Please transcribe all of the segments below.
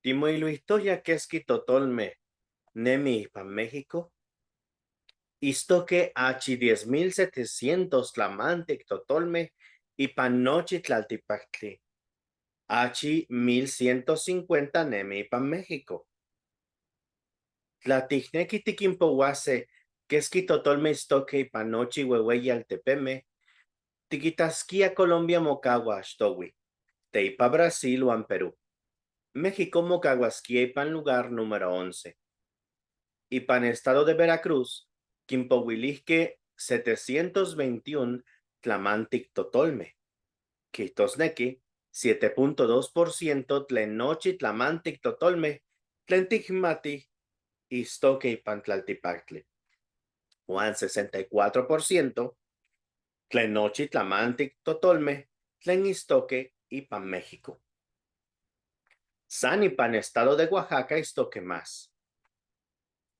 Timoilhuijtoya quesqui totolme nemi ipan México? Istoque achi 10,700 tlamantic totolme ipan nochi tlaltipactli. Achi 1150 nemi ipan México. Tla tijnequi tiquinpohuase quesqui totolme istoque ipan nochi huehueyi altepeme, tiquitasquía Colombia mocahua achtohui, teipa Brasil huan Perú. México mocahuasquía ipan lugar número 11. Ipan estado de Veracruz quinpohuilijque 721 tlamantic totolme. Quihtosnequi 7.2% tlen nochi tlamantic totolme tlen tijmatij istoque ipan tlaltipactli. Huan 64% tlen nochi tlamantic totolme tlen istoque ipan México. San ipan estado de Oaxaca istoque más.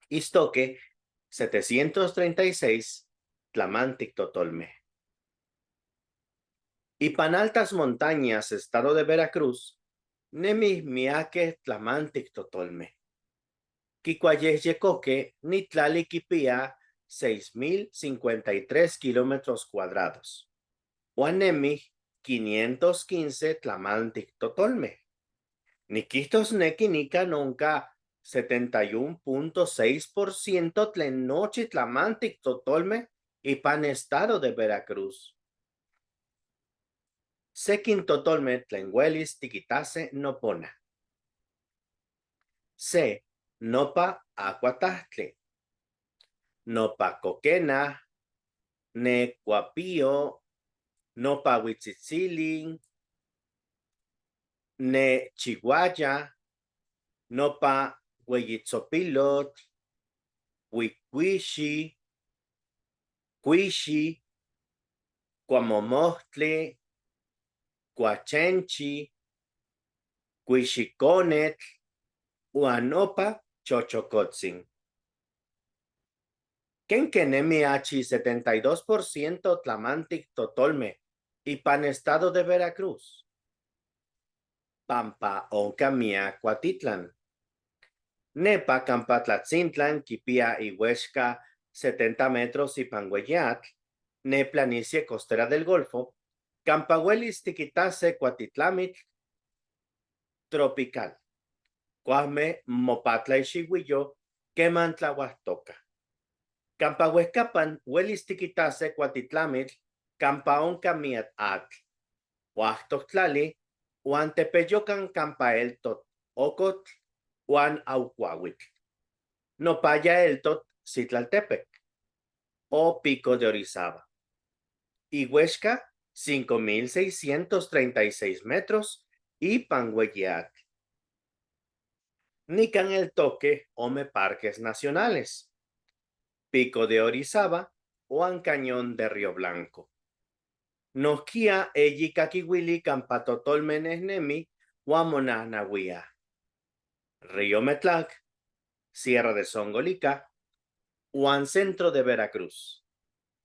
Istoque 736 tlamantic totolme. Ipan altas montañas estado de Veracruz, nemi miaque tlamantic totolme. Quicuayejyecoque ni tlali quipia 6053 kilómetros cuadrados. Huan nemi 515 tlamantic totolme. Niquihtosnequi nican onca 71.6% tlen nochi tlamantic totolme ipan estado de Veracruz. Sequin totolme tlen huelis tiquitase nopona. Se, nopa acuatahtli. Nopa coquena, ne cuapío, nopa huitzitzilin, ne chihuaya, nopa hueyitzopilotl, huicuixi, cuixi, cuamomohtli, cuachenchi, cuixiconetl, huan nopa chochocotzin. Quenque nemi achi 72% tlamantic totolme ipan estado de Veracruz? Pampa onca miac Cuatitlan. Nepa campa Tlatzintlan quipia ihuexca 70 metros ipan hueyi atl, ne planicie costera del Golfo, campa huelis tiquitase cuatitlamitl tropical. Cuajme mopatla ixihuiyo queman tlahuajtoca. Campa huejcapan huelis tiquitase cuatitlamitl campa onca miac atl. Huajtoc tlali huan tepeyocan campa eltot ocotl huan aucuahuitl. Nopaya eltot Citlaltepec o Pico de Orizaba. Ihuexca 5636 metros ipan hueyi atl. Nican eltoque ome parques nacionales, Pico de Orizaba huan Cañón de Río Blanco. Nojquiya eyi caquihuili campa totolme nejnemi huan monahnahuíaj. Río Metlac, Sierra de Zongolica, huan Centro de Veracruz,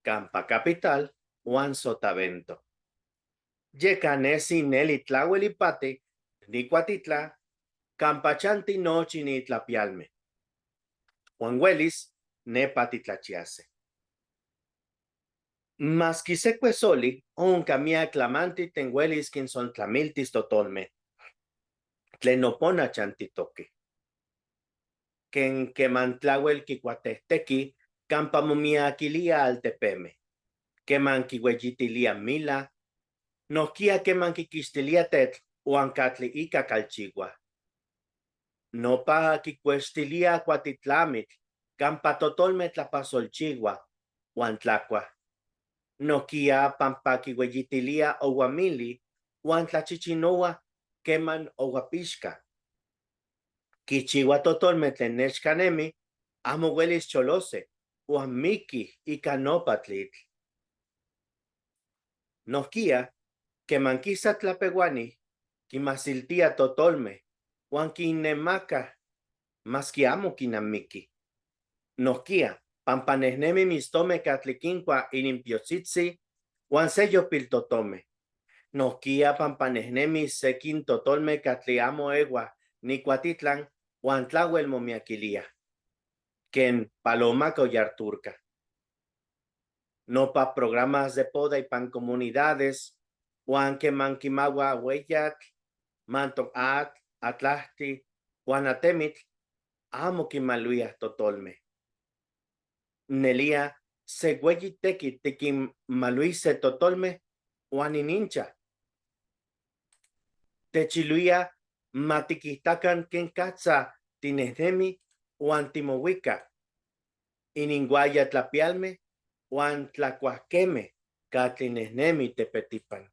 campa Capital huan Sotavento. Yeca nesi neli tlahuel ipati ni Cuatitla campa chanti nochi ni tlapialme. Huan huelis nepa titlachiase. Masqui se cuesoli, onca miac tlamanti tlen huelis quinsontlamiltis totolme, tlen nopona chantitoque. Quen queman tlahuel quicuatejtequi campa momiaquilia altepeme, queman quihueyitilia mila, nojquiya queman quiquixtilia tetl huan catli ica calchihua. Nopa quicuextilia cuatitlamitl campa totolme tlapasolchihua huan tlacua. Nojquiya pampa quihueyitilia ohuamili huan tlachichinohua queman ohuapixca. Quichihua totolme tlen nechca nemi amo huelis cholose huan miquij ica nopa tlitl. Nojquiya, queman quisa tlapehuani, quimasiltía totolme huan quinnemaca masqui amo quinamiqui. Nojquiya, pampa nejnemi mistome catli quincua ininpiotzitzi huan seyoc piltotome. Nojquiya pampa nejnemi sequin totolme catli amo ehua Nicuatitlan huan tlahuel momiyaquilía. Quen paloma collarturca. Nopa programas de poda ipan comunidades huan queman quimahua hueyatl, mantoc atl, atlajtli huan atemitl, amo quinmaluíaj totolme. Nelía se hueyi tequitl tiquinmaluise totolme huan ininchaj. Techilhuía ma tiquitacan quenicatza tinejnemi huan timohuica. Ininhuaya tlapiyalme huan tlacuajqueme catli nejnemi tepetipan.